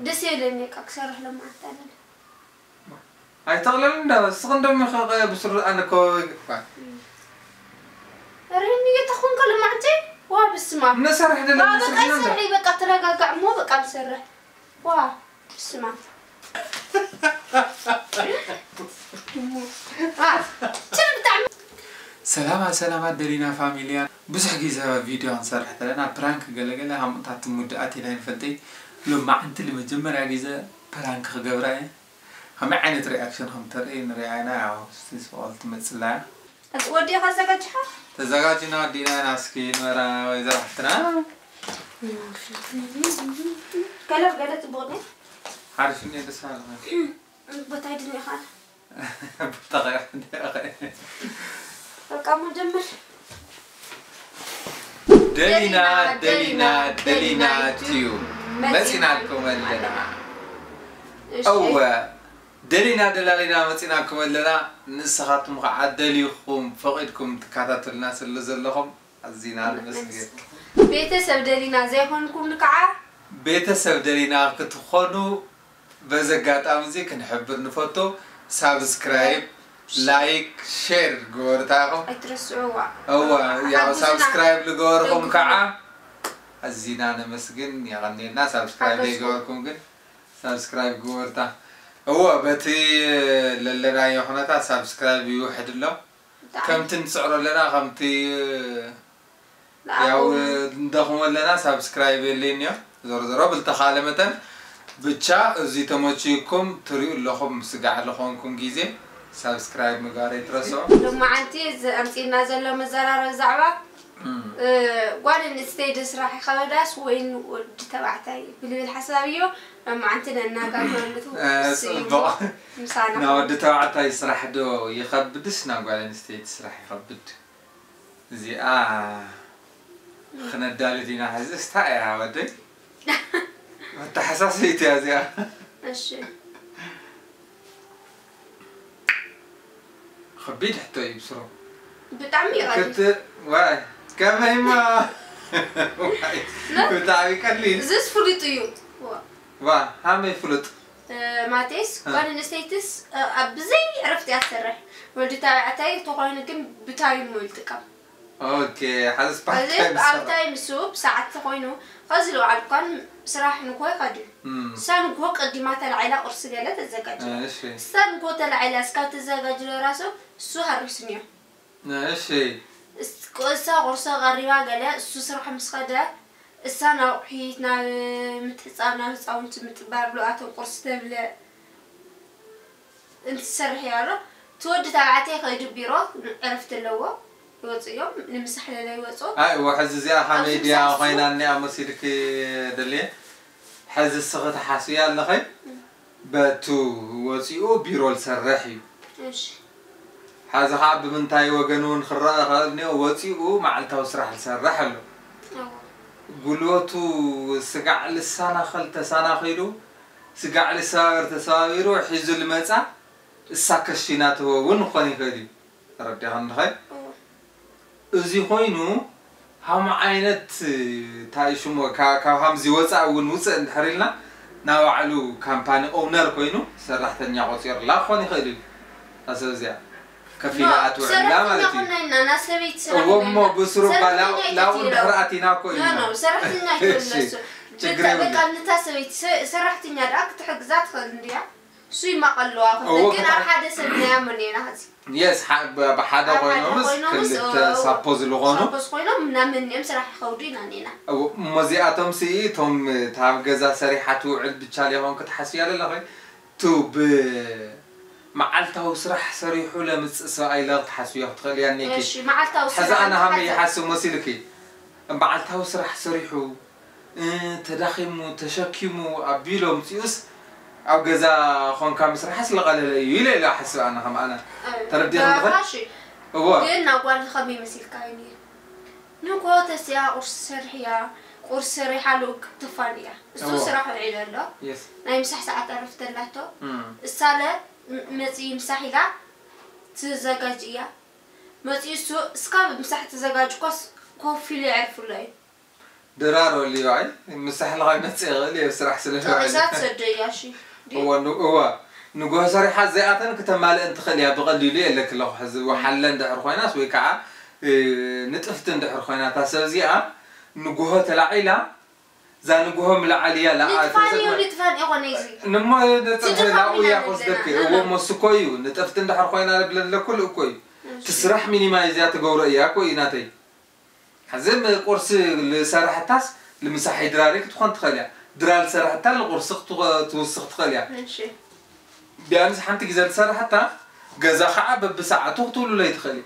ደስ ይብለኒ በቃ ክሰርሕ ሎማዓንቲ ኣነ። ኣይተቕለል እንዳ ስኽ እንደሚኸ ብስሩ ኣነ ኮ ሪኒ እየ ተኾንከ ሎማዓንቲ። ዋ ብስማ ነሰርሕ ደለ በቃ ይሰርሕ በቃ ተረጋጋዕ እሞ በቃ ንሰርሕ። ዋ ብስማ ሰላማት ሰላማት ደሊና ፋሚልያ። ብዙሕ ግዜ ቪድዮ ክንሰርሕ ተለና ፕራንክ ገለገለ ሃምታት ትሙድኣት ኢና ይንፈልጠይ። ሎማዓንቲ ንመጀመርያ ግዜ ፕራንክ ክገብራ እየ። ከመይ ዓይነት ሪኣክሽን ከም ተርኢ ንሪኣ ኢና። ያው እስቲ ስቆል ትመፅላ እያ። ወዲኻ ኣዘጋጅኻ? ተዘጋጅና ወዲና ኢና። እስኪ ንበራ ወይዘሮ ሓፍትና። ከለር ገለ ፅቡቕ ዶ? ሓሪፍ እኒኦ ደስ ኣለኻ። ቦታይ ድንኻ? ብተኸያ እንዲያ ኸ። በቃ ሞ ጀምር። ደሊና ደሊና ደሊና ቲዩ መፂናልኩም ኣለና። እሺ። እወ ደሊና ደላሊና መፂናልኩም ኣለና። ንስኻትኩም ከዓ ደሊኹም ፈቒድኩም ትከታተሉና ስለ ዘለኹም ኣዚና ነመስግን። ቤተሰብ ደሊና ዘይኮንኩም ከዓ ቤተሰብ ደሊና ክትኾኑ በዚ ኣጋጣሚ እዚ ክንሕብር ንፈቶ። ሳብስክራይብ፣ ላይክ፣ ሼር ግበሩ። እንታይ ኢኹም? ኣይትረስዕዋ። እወ፣ ያው ሓግዙና። ሳብስክራይብ ዝገበርኹም ከዓ ኣዚና ነመስግን፣ የቐንየልና። ሳብስክራይብ ሓገዝኩም። ዘይገበርኩም ግን ሳብስክራይብ ግበሩታ። እወ፣ በቲ ለለናዮ ኩነታት ሳብስክራይብ ይውሕድ ኣሎ። ከምቲ ንስዕሮ ኣለና ከምቲ ያው እንደኹም ኣለና ሳብስክራይብ የለይን እዮ። ዞሮ ዞሮ ብልተኻለ መጠን ብቻ እዚ ተመችይኩም ትሪኡ ኣለኹም ስጋዕ ዝኾንኩም ግዜ ሳብስክራይብ ምግባር ኣይትረስዑ። ሎማዓንቲ ኣምፂእና ዘሎ መዘራረብ ዛዕባ ጓል ኣንስተይቲ ስራሕ ይኸበዳስ ወይን ወዲ ተባዕታይ ብልብል ሓሳብ እዮ። ሎማዓንቲ ነናጋግረሉ ጽቡቕ። ምሳና ናብ ወዲ ተባዕታይ ስራሕ ዶ ይኸብድስ ናብ ጓል ኣንስተይቲ ስራሕ ይኸብድ? እዚኣ ክነዳልት ኢና ሕዚ እስታ እያ ወደይ። መተሓሳሰይት እያ እዚኣ። እሺ ከቢድ ሕቶ እዩ ብስሩ። ብጣዕሚ እዩ ቀሊል። ክት ዋይ ከመይማ ዋይ፣ ብጣዕሚ ቀሊል። እዚስ ፍሉጥ እዩ። ዋ። ዋ ሃመይ ፍሉጥ። ማቴስ እ። ጓል ኣንስተይትስ እ፣ ኣብ ብዘይ ዕረፍቲ እያ ትሰርሕ። ወዲ ተባዕታይ ተኾይኑ ግን ብታይም እዩ ዝጥቀም። ኦኬ፣ ሓዝስ እዚ ፓርታይም ኣብ ስራሕ። ታይም እሱ ብሰዓት ተኾይኑ ከዚ ልውዓል እኳን ስራሕ ንግሆ ይኸድ እዩ። እም፣ እሳ ንግሆ ቀዲማ ተላዒላ ቁርሲ ገለ ተዘጋጅ እያ። እሺ። እሳ ንግሆ ተላዒላ እስካብ ተዘጋጅ ዶ ራሱ እሱ ሃሪሱ እኒኦ። እሺ። እስ- እሳ ቁርሲ ቀሪባ ገለ እሱ ስራሕ ምስ ኸደ እሳ ናብ ኣቑሒት ናብ ምትሕፃብ ናብ ህፃውንቲ ምጥባር ብልኣቶም ቁርሲ ተብልዕ እንትሰርሕ እያ ኣሎ። እቲ ወዲ ተባዕታይ ከይዱ ቢሮ ዕረፍቲ ኣለዎ ይወፁ እዮም ንምሳሕ ለለ ይወፁ። ኣይ እወ ሕዚ እዚኣ ከመይ ኣብዚ ድያ ምሳሕ እሱ ኮይና እኒኣ መሲልኪ ደልየ? ሕዚ እስኺ ትሓስብያ ኣለኺ? በቱ ወፂኡ ቢሮ ዝሰርሕ እዩ። እሺ። ሓዚ ከዓ ብምንታይ ወገን እውን ክረአ ይኽእል እኒኦ ወፂኡ መዓልታዊ ስራሕ ዝሰርሕ ኣሎ። እዎ። ጉልበቱ ስጋዕ ልሳና ኸልተ ሳና ኸይዱ ስጋዕ ልሰባበር ተሰባቢሩ ሒዙ ልመፃ እሳ ከሺና ትህቦ እውን ክኾን ይኽእል እዩ። ተረዲኻ እንድኸ? እዎ። እዚ ኮይኑ ሃም ዓይነት እንታይ ሽሙ ካብ ካብ ሃምዚ ወፃእ እውን ውፅእ እንድሕር ኢልና ናይ ባዕሉ ካምፓኒ ኦውነር ኮይኑ ሰራሕተኛ ቆፂሩላ ክኾን ይኽእል እዩ። እታ ሰብ እዚኣ ከፊላ ኣትውዕላ ማለት እዩ። ሰራሕተኛ ኮና ኢና ና ሰበይቲ እዎ እሞ ሰራሕተኛ ብስሩ እባ ላው- ሰራሕተኛ ላው ኣይትትይሎ። እንድሕር ኣቲና እኮ እዩ ኖ፣ ኖ፣ ሰራሕተኛ ኣይትበል እሺ፣ እሱ። ችግር ብታ- የብሉን። በቃ ንታ ሰበይቲ ሰ- ሰራሕተኛ ደኣ ክትሕግዛ ትኽእል እንድያ። እሱ ይማቐ ኣለዋ እዎ፣ ግን ኣብ ክትሓ- ሓደ ሰብ ናይ ኣመን ኢና ሕዚ። የስ ሓ- ብ- ብሓደ ኣብ ሓደ ኮይኖምስ ኮይኖምስ ክልተ ኦ- ሳፖዝ ዝኾኑ ሳፖዝ ኮይኖም ናብ መን እዮም ስራሕ ይኸውዱ ኢና ኔና። እዎ፣ እሞ እዚኣቶም ሲ እቶም እታ ኣብ ገዛ ሰሪሓ ትውዕል ብቻ ሊኾን ክትሓስብያ ዘለኺ ቱ ብመዓልታዊ ስራሕ ሰሪሑ ለምፅእ ሰብኣይ ለ ክትሓስብዮ ክትኽእል እያ እኒኪ። እሺ መዓልታዊ ሕዚ ስራሕ ኣነ ሃመይ እንታይ ይሓስብ መሲልኪ መዓልታዊ ስራሕ ሰሪሑ ተዳኺሙ ተሸኪሙ ኣቢሉ ኣምፂኡስ ኣብ ገዛ ኾንካ ምስራሕስ ልቐለለ እዩ ኢለ ኢለ ሓስብ ኣነ ከም ኣነ ተረዲኹም ዶ? እሺ እዎ ግን ናብ ጓል ከመይ መሲልካ እዩ ነይሩ? ንጎ ተስያ ቁርሲ ሰርሕ እያ ቁርሲ ሰሪሓ ልኡክ ትፋን እያ እሱ እዎ። ስራሕ ውዒሉ ኣሎ የስ ናይ ምሳሕ ሰዓት ዕረፍቲ ኣላቶ እም። እሳለ ም- መፂ ምሳሕ ኢላ ትዘጋጅ እያ መፂኡ እሱ እስካብ ምሳሕ ትዘጋጅ ኮስ ኮፍ ኢሉ የዕርፍሎ እዩ ድራር ወልዮ ኣይ ምሳሕልኻ ይመጽእ ይኽእል እየ ስራሕ ስለ ዝውዕል። ተቒሳ ትሰዶ እያ እሺ። ድዩ? እወ ን- እወ ንጉሆ ሰሪሓ ዘይኣተን ክተማልእን ትኽእል እያ ብቐሊሉ የለክ ኣለኹ ሕዚ ወሓለ እንድሕር ኮይናስ ወይ ከዓ እ፣ ንጥፍቲ እንድሕር ኮይና እታ ሰብ እዚኣ ንጉሆ ተላዒላ እዛ ንጉሆ ምልዓል እያ ለኣ ንጥፋን እዩ ንጥፋን ይኾነ እዚ ንሞ ነጥፍ ትድፋ ናብኡ ሚና እያ ዘለና፣ ክወስደክ ኣና። እዎ ሞስኮ እዩ ንጥፍቲ እንድሕር ኮይና ብለለኩ ልእኮ እዩ ትስራሕ ሚኒማይዝ እያ ትገብሮ እያ እኮ እዩ ናተይ ሕዚ ቁርሲ ልሰርሐታስ ልምሳሐይ ድራሪ ክትኾን ትኽእል እያ ድራር ዝሰርሐታ ንቁርሲ ክትወ- ትውስኽ ትኽእል እያ እሺ ቢያንስ ሓንቲ ግዜ ዝሰርሐታ ገዛ ከዓ በብሰዓቱ ክትውልሎ ይትኽእል እዩ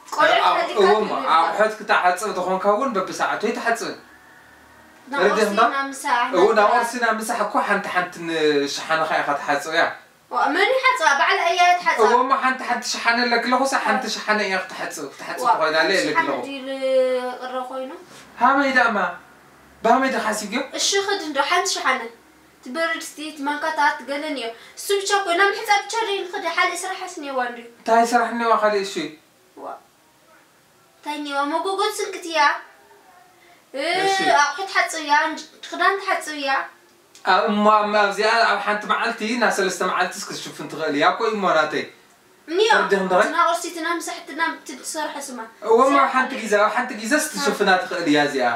ቆልዑ ኣብ- ፈሊካ እዎም ትውልድ ኣቑሑት ክትሓፅብ ተኾንካ እውን በብሰዓቱ ይትሓፅብ ናቆርሲ ረዲኽና? ናብ ምሳሕ እውን ኣቑርሲ ናብ ምሳሕ እኮ ሓንቲ ሓንቲ ንሸሓንኻ ኢኻ ትሓፅብ እያ መን ይሓፅባ ባዕላ እያ ትሓፅባ እዎማ ሓንቲ ሓንቲ ሸሓነ ኣለክለኹ ሳ ሓንቲ ሸሓነ እያ ክትሓፅብ ክትሓፅብ ተኾይናለ የለክለኹ ድዩ ዝቕረ ኮይኑ ሃመይ ዳማ ብሃመይ ዳኻ ሲግዮ እሺ ኽድ እንዶ ሓንቲ ሸሓነ ትበርድ ስቲ ማንካታት ገለን እዮ እሱ ብቻ እኮ ናብ ምሕፃብ ብቻ ዶ ንኽድ ሓሊእ ስራሕስ እኒዋ እንድዩ እንታይ ስራሕ እኒዋ ካልእ እሺ ዋ እንታይ እኒዋ መጎጎት ስንክት እያ እ፣ እሺ። ኣቑሑ ትሓፅብ እያ እንጅ- ክዳን ትሓፅብ እያ ኣብ እሞ ኣብ ኣብዚኣ ኣብ ሓንቲ መዓልቲ ናብ ሰለስተ መዓልትስ ክትሽፍን ትኽእል እያ እኮ እሞ ናተይ እኒዮ ወዲ ክንደኸ? ትና ቁርሲ ትና ምሳሕ ትና ትሰርሐ ስማ እወማ ኣብ ሓንቲ ግዜ ኣብ ሓንቲ ግዜስ ትሽፍና ትኽእል እያ እዚኣ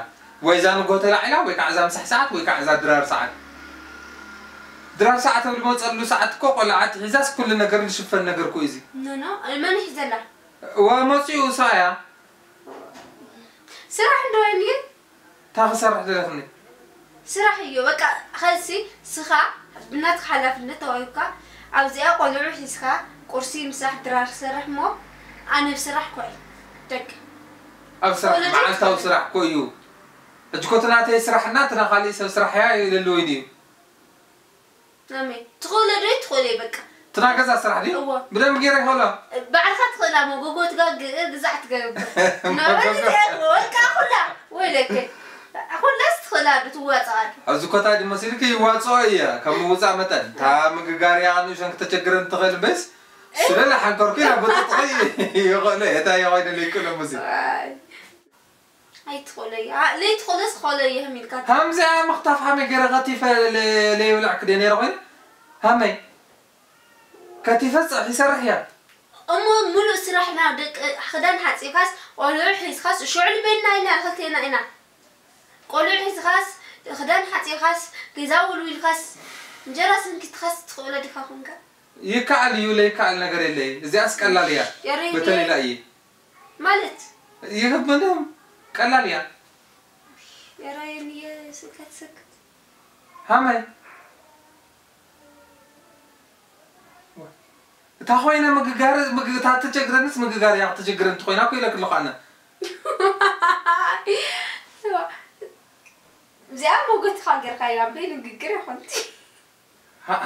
ወይ እዛ ንጎ ተላዒላ ወይ ከዓ እዛ ምሳሕ ሰዓት ወይ ከዓ እዛ ድራር ሰዓት ድራር ሰዓት ኣብ ዝመፀሉ ሰዓት እኮ ቆልዓ ትሒዛስ ኩሉ ነገር ዝሽፈን ነገር እኮ እዩ እዚ ኖኖ መን ይሕዘላ እወ መፂኡ እሳ እያ ስራሕ እንደወይን ግን እንታይ ክሰርሕ ደለኽኒ ስራሕ እዩ በቃ ኸዚ ስኻ ብናትካ ሓላፍነት ተዋሂብካ ኣብዚኣ ቆልዑ ሒዝካ ቁርሲ ምሳሕ ድራር ትሰርሕ እሞ ኣነ ብስራሕ ኮይ ደግ ኣብ ስራሕ ወለዲ መዓልታዊ ትኾኑ። ስራሕ እኮ እዩ ሕጂ ኮ ትናተይ ስራሕና ትና ካሊእ ሰብ ስራሕ እያ የለልወይ ድዩ ኣሜ ትኽእለ ዶ ትኽእለ በቃ ትና ገዛ ስራሕ ድዩ እዎ። ብደንብ ገይረ ይኸእሎ ባዕልኻ ትኽእላ መጎጎ ትጋግእ ግዛዕ ትገብር ነበረ ወልካ ኩላ ወይለክ ኩላስ ትኽእላ ዶ ትዋፅኣሉ ኣብዚ ኮታ ድመሲልክ ይዋፅኦ እየ ካብ ምውፃእ መጠን እታ ምግጋር እያ ንእሽተን ክተቸግረን ትኽእል በስ ስለለ ሓንከርኩ ኢና ብጥጥቂ ይኽእሎ እየ እታ የኾይነ ለይክእሎ ሙዚ ኣይትኽእለይ ለይትኽእለስ ኾለ ይህም ኢልካ ሃምዚኣ ምኽታፍ ሃመይ ገይረ ከቲፈ ለይብላዕ ክደ ነይረ ኮይኑ ሃመይ ከቲፈ ፀሕ ይሰርሕ እያ እሞ ሙሉእ ስራሕና ደቂ ክዳን ሓፂብካስ ቆልዑ ሒዝካስ ሽዑ ልቤና ኢና ክልቴና ኢና ቆልዑ ሒዝኻስ ክዳን ሓፂብካስ ገዛ ውልዊልካስ እንጀራ ስንኪትካስ ትኽእሎ ዲካ ኮንካ ይከኣል እዩ ለይከኣል ነገር የለይ እዚኣስ ቀላል እያ የረይ በተለይ ላእይ ማለት ይህ ምንም ቀላል እያ የረይ ንየ ስንከት ስንከት ሃመይ እታ ኮይነ ምግጋር ምግታ ትቸግረንስ ምግጋር እያ ክትቸግረን ትኮይና እኮ ኢለክ ኣለኹ ኣነ እዚኣ ሞገትካ ጌርካ እያ በይ ንግግር ይኮንቲ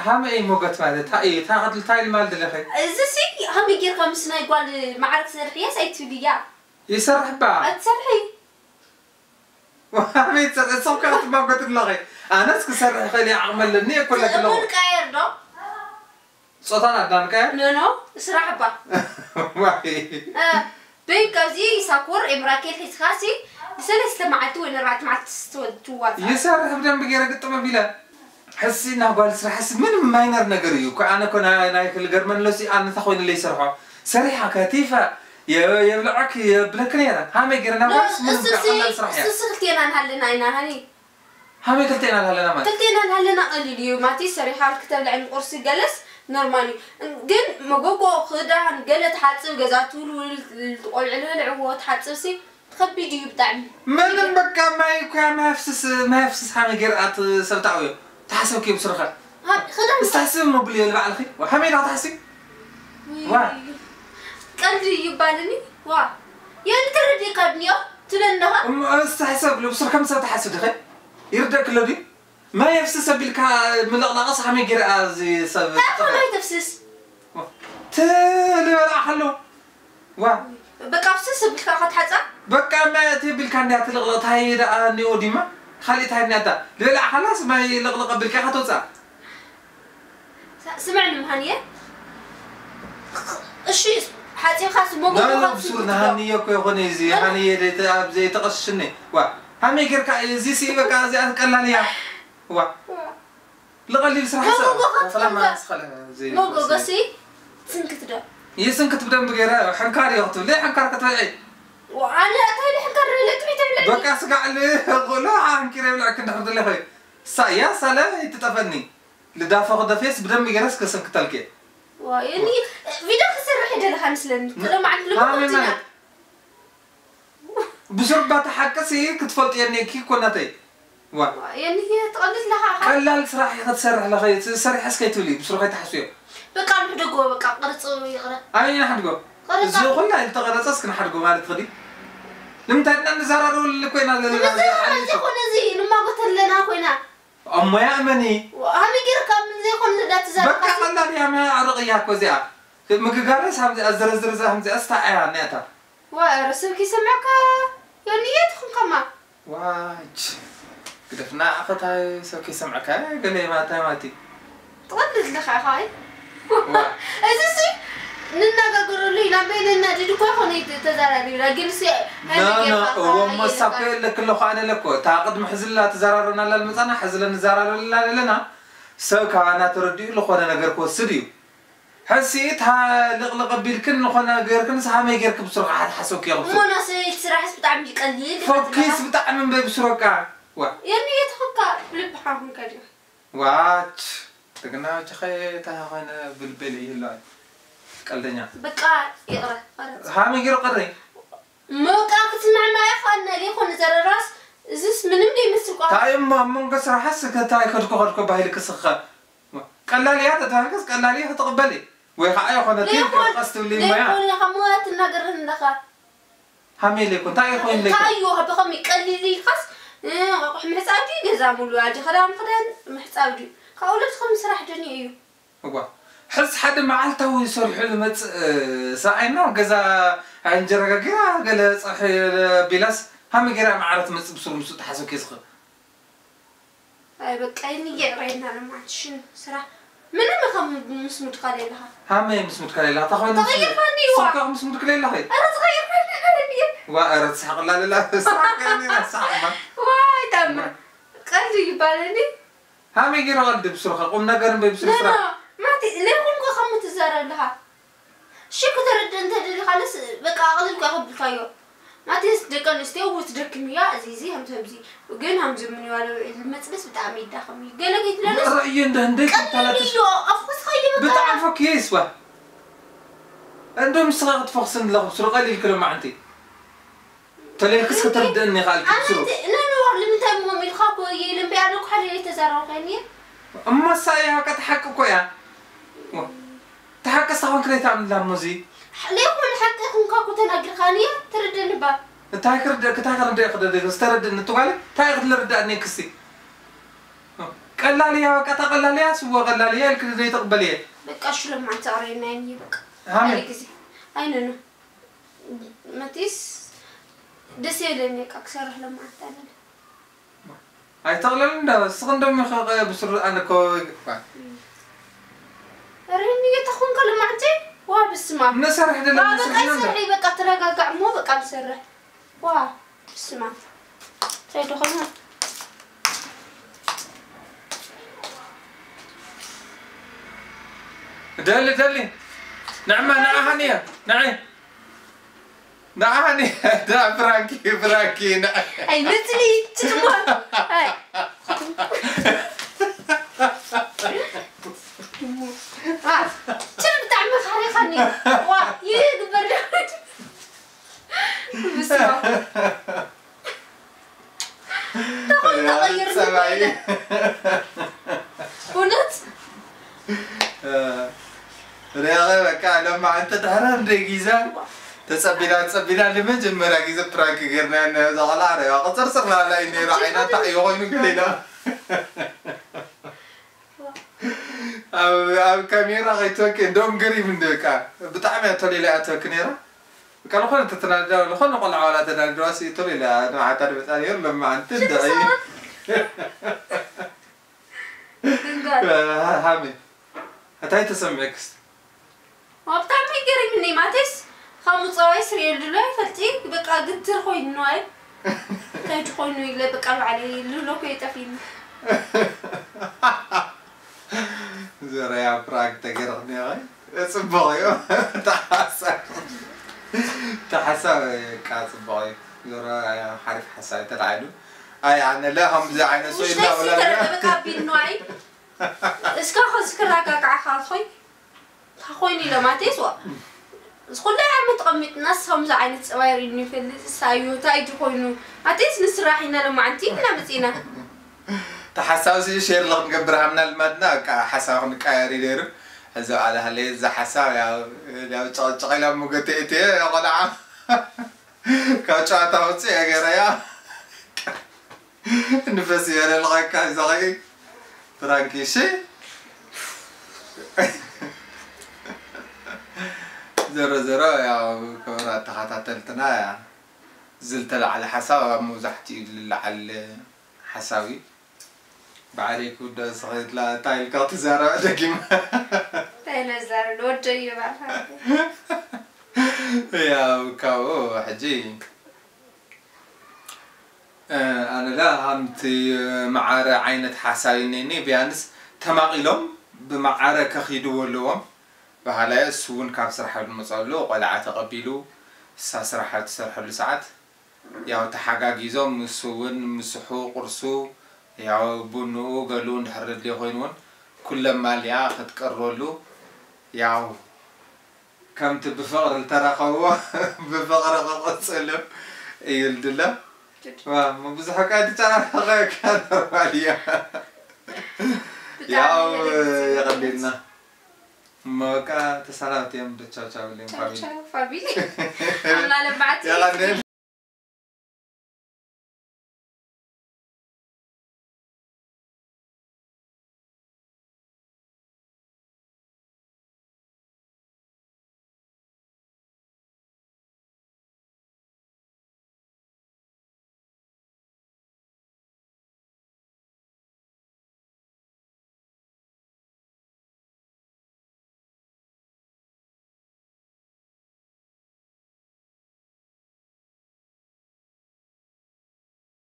ሃመይ ሞገት ማለት እንታይ ማለት ደለኸ እዚ ሲ ከመይ ጌርካ ምስ ናይ ጓል ማዕረ ክሰርሕ እያስ ኣይትብል እያ ይሰርሕባ ኣትሰርሒ ሃመይ ትሰርሒ እሶም ከ ክትማጎት ኣለኸ ኣነስ ክሰርሕ ይኽእል እየ ዓቕሚ ኣለኒ እኮ ኣለክ ኣለኹ እሙን ቀየር ዶ ጾታን ኣዳን ቀየር ኖኖ ስራሕ ባ ዋይ በይ ካብዚ ሳኩር ኤምራኬል ሒዝካ ሲ ንሰለስተ መዓልቲ ወይ ንኣርባዕተ መዓልቲ ትወ- ትዋፃእ ይሰርሕ ብደንብ ገይረ ግጥም ኣቢለ ሕሲ ናብ ጓል ስራሕ ሕሲ ምንም ማይነር ነገር እዩ እኮ ኣነ እኮ ናይ ናይ ክልገርመን ለሲ ኣነ እንታይ ኮይነ ለይ ሰርሖ ሰሪሓ ከቲፈ የ- የብልዐክ የብለክ ነይረ ሃመይ ገይረ ናብ ጓል ምንም እሱሲ ከቀላል ስራሕ እያ እሱሲ ክልቴና ንሃለና ኢና ሃኒ ሃመይ ክልቴና ኣለና ማለት ክልቴና ንሃለና ቀሊል እዩ ማቲ ሰሪሓ ክተብልዐን ቁርሲ ገለስ ኖርማል እዩ ግን መጎጎ ክዳን ገለ ትሓፅብ ገዛ ትውልውል ቆልዑ ልበልዕዎ ትሓፅብ ሲ ከቢድ እዩ ብጣዕሚ ምንም በቃ ማይ እኮ ያ ማይ ኣፍስስ ማይ ኣፍስስ ሃመይ ገይረ ኣት ሰብታዊ ተሓሰብክ ብስርኻ ሃ- ክዳን ዝተሓስብ መብል እየ ንባዕልኺ ሃመይ ዳ ተሓስብ ዋ። ቀልዲ ይባልኒ ዋ የንትረዲካ ድንዮ ትለንደኻ እሞ ዝተሓሰብ ብስርካ ምሰብ ተሓስብ ድኸ ይርደክ ኣሎ ድዩ ማይ ኣፍስስ ኣቢልካ ምልቕላቕስ ሃመይ ገይረ ኣዚ ሰብ ታኮ ናይ ተፍስስ ትልበላ ከሎ ዋ በቃ ፍስስ ብልካ ክትሓፃ በቃ ማይ ኣቲ ቢልካ እንዲያ ትልቕልቕ ታይ ደኣ እኒኦ ዲማ ካሊእ ታይ እኒያታ ልበላ ሓላስ ማይ ልቕልቕ ኣቢልካ ኢኻ ትወፅኣ ስምዕኒ ምሃንየ እሺ ሓፂኻስ ሞጎ ናብሱር ንሃንየ እኮ ይኾነ እዚ ሃንየ ዘይተቐሽሽኒ ዋ ሃመይ ጌርካ እዚ ሲ በቃ እዚኣ ቀላል እያ። ዋ ልቐሊል ስራሕ ሰብ መጎጎ ፈለማ ከትፈልጋ- ስኸለ እዚ መጎጎ ሲ ስንክት ዶ ይስንክት ብደንብ ገይረ ሕንካር እዮ ክትብል ሕንካር ክትበልዒ ኣነ እንታይ ልሕንከር ለጥሚ ትብለኒ በቃ ስጋዕ ልቕሎ ሓንኪረ ይብልዕክ እንድሕር ድለ ኸይ ሳያ ሳለ ይትጠፈኒ ልዳፈ ክደፌስ ብደንብ ገይረስ ከሰንክተልክ እየ ዋየኒ ቪድዮ ክሰርሕ ይደለኻ ምስለኒ ትለማዓት ሃመይ ልቦኮትና ማለት ብስሩባ ተሓቅሲ ክትፈልጥዮ እኒአኪ እኮ እናተይ ዋ የኒ ትቐልድ ለኻ ቀላል ስራሕ ኢኺ ትሰርሕ ለኸ ሰሪሐስ ከይትብሊ ብስሩ ከይትሓስብዮ በቃ ንሕደጎ በቃ ቅርፂ ይቕረ ኣበይ ንሓድጎ ቅርፂ እዚ ኩላ ዝተቐረፀስ ክንሓድጎ ማለት ትኽእሊ ንምንታይ ድና ንዘራረበሉ ኮይና ዘለና ንመዘራረብ ዘይኮነ እዚ ንማጎት ኣለና ኮይና እሞያ እመኒ ሃመይ ጌርካ ምን ዘይኮነ በቃ እንዳትዛረብ ቀላል እያ መ ኣረቕያ እኮ እዚኣ ምግጋረስ ሃምዚኣ ዝርዝርዛ ሃምዚኣ ስታዓያ እኒኣታ ዋ ርእስብ ኪሰምዐካ የንየት ኹንከማ ዋች ግደፍና ኣኸታይ ሰብ ከይሰምዐካ ገለ ማታ ማቲ ትቐልድ ኣለኻ ኢኻ ኣይ እዚ ሲ ንነጋገረሉ ኢና በይነና ድድኳ ይኾነ ተዛራሪብና ግን ሲ እዎ መሳኮ የለክ ኣለኹ ኣነ ለኮ እታ ቅድሚ ሕዝላ ተዘራረብናላ ልመፃና ሕዝለ ንዘራረብላ ዘለና ሰብ ካባና ተረዲኡ ዝኾነ ነገር ክወስድ እዩ ሕሲ እታ ልቕልቕ ኣቢልክን ዝኾነ ገርክን ሃመይ ገርክ ብስሩ ከዓ ትሓሰብክ እሞ ይኽብሱ ናሰበይቲ ስራሕስ ብጣዕሚ እዩ ቀሊል ፎኪስ ብጣዕሚ እምበይ ብስሩ በቃ ዋ የኒ የተኸካ ልብኻ ክንከድ እዩ ዋች ትግና ጅኸ እታ ኮይነ ብልበል ይህለዋል ቀልደኛ በቃ ይቕረ ማለት ሃመይ ገይሩ ቅሪ መውቃ ክትስማዕማ ይኾነ ይኹን ዘረራስ እዚስ ምንም ዘይመስል ቋ እንታይ እሞ ኣብ መንጎ ስራሕስ እንታይ ከድኮ ከድኮ ባሂል ክስኸ ቀላል እያ ተተባልከስ ቀላል እያ ክትቕበል እዩ ወይ ከዓ የኾነ ዘይኮን ቀስ ትብሊ እሞያ ዘይኮን ኢኻ ሞያ ትናገረን ኣለኻ ሃሜለ ይኮን እንታይ ይኮን ለይኮን እንታይ እዩ ብኸም ይቀሊል ኢልካስ ኣቑሑ ምሕፃብ ድዩ ገዛ ሙሉ ኣዲ ክዳን ክዳን ምሕፃብ ድዩ ካብ ወለድኩም ስራሕ ደኒ እዩ እዋ ሕዝ ሓደ መዓልታዊ ሰሪሑ ዝመፅእ ሰብኣይና ገዛ እንጀራ ጋጊራ ገለ ፀርሒ ቢላስ ሃመ ገይራ መዓረ ትመፅእ ብስሩ ምስ ተሓሰብኪ ዝኽእል ኣይ በቃ ይንየዕረየና ለማዓት ሽን ስራሕ ምንም ከም ምስ ሙድካ ሌለኻ ሃመ ምስ ሙድካ ሌላ እታ ኮይና ተቐይርካኒ ዋ ሰብካ ምስ ሙድክ ሌላ ኸይ ኣረ ተቐይርካኒ ኣረ ድየ ዋ ኣረ ትስሓቕላ ሌላ ስራሕ ከኒ ሳሕማ ዋይ ታምር ቀልድ ይባለኒ ሃመ ገይራ ቀልድ ብስሩኻ ቁም ነገር እምበይ ብስሩ ስራሕ ማቲ ለይኹን ከ ከምኡ ትዛረብ ኣለኻ እሺ ክተረድእ እንተደሊኻለስ በቃ ኣቕልል እኳ ከብልካዮ ማቴስ ደቂ ኣንስትዮ ውት ደክም እያ እዚ እዚ ከምዚ ከምዚ ግን ከምዚ ምን ይባለ ውዒል መፅለስ ብጣዕሚ ይዳኸም እዩ ገለ ከይትብለለስ ርእዩ እንደ እንደ ቀሊል ተላትሽ እዩ ኣፍኩስ ኸይዲ በቃ ብጣዕሚ ፈኪስ ዋ እንደም ስኻ ክትፈኽስን ለኹ ስሩ ቀሊል ክሎ ማዓንቲ ተለይክስ ከተርድእኒ ይኽኣል ክትስሩ ኣንቲ ነንዋር ንምንታይ ምም ኢልካ እኮ እየ ኢለ እምበይ ኣለኩ ሓደ ዘይተዛረብካኒ እየ እሞ እሳ እያ በቃ ተሓቂ እኮ እያ ተሓቂ እሳ ኾንክ ዘይትኣምንላ እሞ እዚ ለይኮነ ሓቂ ኹንካ እኮ ተናጊርካኒ እየ ተረደኒ ባ እንታይ ክርደእክ እንታይ ክርደእ ክደደ ዝተረድእኒ እትጓለ እንታይ ክትልርዳእኒ ክሲ ቀላል እያ በቃ እታ ቀላል እያ ስዎ ቀላል እያ ኢልክ ዘይተቕበል እየ በቃ ሽሎም ማንተ ኣረየናይኒ በቃ ሃመ ሓደ ግዜ ኣይነኑ መቲስ ደስ የለኒ በቃ ክሰርሕ ለማዓት ኣለለ ኣይተቕለል እንዳ ስኽ እንደሚኸ ብስሩ ኣነ እኮ ርህኒ የተኹን ከለማዕቲ ዋ ብስማ ነሰርሕ ደለ በቃ ይሰርሕ በቃ ተረጋጋዕ እሞ በቃ ብሰርሕ ዋ ብስማ እንታይ ደኾነ ደሊ ደሊ ንዕማ ንዓኻን እያ ንዓይ ንዓኻን እያ ዳ ፍራንኪ ፍራንኪ ንዓይ ኣይ መፅሊ ትድሞ ኣይ ችል ብጣዕሚ ካሪኻኒ ዋ ይግበር ብስማ ተኾን ተቐይር ጸባይ እውነት ሪያቐ በቃ ለማ እንተ ድሕራ እንደ ጊዛ ተጸቢላ ተጸቢላ ንመጀመርያ ግዜ ፕራንክ ጌርና ነዛ ቆልዓ ሪያ ቅጽርጽር ናላ እዩ ነይሩ ዓይና እንታይ እዩ ኮይኑ ገለ ኢላ ኣብ ኣብ ካሜራ ከይትወክ እንደውም ገሪም እንደ በቃ ብጣዕሚ እያ ተሌላ እያ ትወክ ነይራ በቃ ዝኾነ ተተናዳ ዝኾነ ቆልዓ ዋላ ተናድዋ ሲ ተሌላ ንዓታ ድመጻ ነይሩ ለማ እንተ እንደ እዩ ሃመ ኣታይ ተሰምዐክስ ብጣዕሚ ገሪምኒ ማቴስ ካብ ምፅዋይ ስሪኤል ድሎ ይፈልጢ በቃ ግትር ኮይኑ ኣይ እንታይ ኮይኑ ኢለ በቃ ባዕለይ ልብሎ እኮ የጠፊኒ። ዘረያ ፕራንክ ተገረኽኒ ኸይ ጽቡቕ እዩ። ተሓሳብ ተሓሳብ ቃ ጽቡቕ እዩ። ዘረ ሓሪፍ ሓሳብ ተላዒሉ። ኣይ ኣነ ለ ከምዚ ዓይነት ሰው ውሽጠይ ይላውላ ሲተረበበ ካቢድ ነው። ኣይ እስካ ኸዚ ክረጋግዓካ ኾይ እንታይ ኮይኑ ኢሎም ኣቴስ ዋ እዚ ኩሉ ዓመት ተቐሚጥናስ ከምዚ ዓይነት ፀባይ ርኢኒ ይፈልጥ ሳዩ እንታይ ድዩ ኮይኑ ኣቴስ ንስራሕ ኢና ለማዓንቲ ኢና መፂና ተሓሳብ ሲ ሼር ለክንገብር ሃምና ልማድና በቃ ሓሳብ ክንቀያየር እዩ ነይሩ። እዚ በዓል ሃለየ እዛ ሓሳብ ያው ያው ጨቕጨቕ ኢላ ሙገተ እትየ ቆልዓ ካብ ጨዋታ ውፅእ እየ ገይረያ። ንፈስ ይበለልቐካ እዛ ኸይ ፍራንኪ እሺ። ዘሮ ዘሮ ያው ክቡራት ተኸታተልትና ዝልተላዕለ ሓሳብ ኣብ መብዛሕትኡ ዝለዓል ሓሳብ እዩ። ባዕለይ ክውደእ ዝኽእል እንታይ ኢልካ ክትዛረብ ደጊም ተለዛር ወደዮ ባፋ ያው ካብኡ ሕጂ ኣነላ ከምቲ መዓረ ዓይነት ሓሳብ እኔኒ ቢያንስ ተማቒሎም ብመዓረ ከኺድዎ ኣለዎም። በሃላይ እሱ እውን ካብ ስራሕ ዝመፀሉ ቆልዓ ተቐቢሉ እሳ ስራሕ ኣብ ትሰርሐሉ ሰዓት ያው ተሓጋጊዞም ንሱ እውን ምስሑ ቁርሱ ያው ቡንኡ ገሉ እንድሕር ዘድልዮ ኮይኑ እውን ኩለማሊኣ ክትቀርበሉ ያው ከምቲ ብፍቕሪ ዝተራኸብዎ ብፍቕሪ ክቕፅሉ እዩ ልድለ ብዙሕ ካ ትጨናነቐ ኖርማል እያ ያው የቐኒልና እሞ በቃ ተሰናብት እዮም ቻው ቻው ፋሚሊ ፋሚሊ ኣምላለም በዓቲ የቐኒል